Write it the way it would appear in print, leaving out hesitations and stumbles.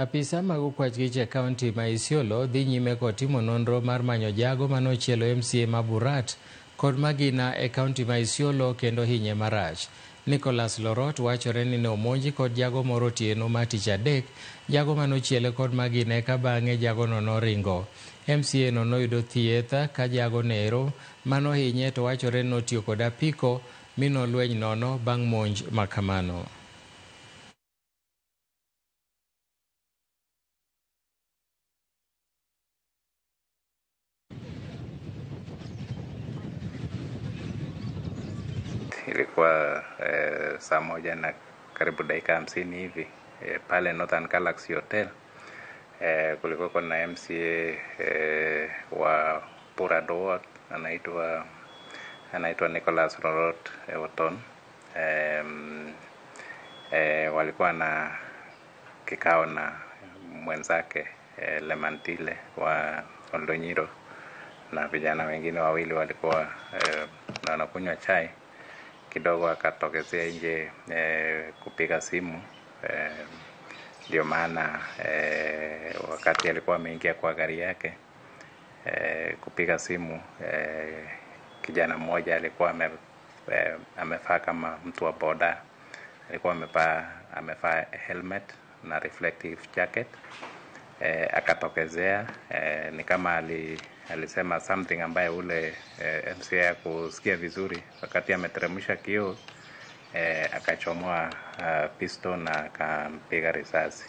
Apisa mag okwach kich e kaunti ma Isiolo dhi nyime kod timo nonro mar manyo jago mane ochielo MCA ma Burat kod magina e kaunti ma Isiolo kendo hinye marach. Nicholas Lorot wachore ni ne omonji kod jago moro otieno ma tich adek, jago mane ochiele kod magina eka bang'e jagono noringo. MCA no noyudo thieth ka jago nero mano hinye to wachore ni notiyo kod apiko mi nolweny nono bang' monj makamano. Ilikuwa saa moja na karibu dakika 50 hivi pale Northern Galaxy Hotel. Kulikuwa na MCA wa Borat Ward anaitwa Nicholas Lorot Oton. Walikuwa na kikao na mwenzake Lemantile wa Oldonyiro na vijana wengine wawili walikuwa na wanakunywa chai. Kidogo akatokezea nje kupiga simu. Ndio maana wakati alikuwa ameingia kwa gari yake kupiga simu, kijana mmoja alikuwa amevaa kama mtu wa boda, alikuwa amevaa helmet na reflective jacket. Akatokezea, ni kama alisema something ambaye ule MCA hakusikia vizuri. Wakati ameteremsha kioo, akachomoa pistol na akampiga risasi.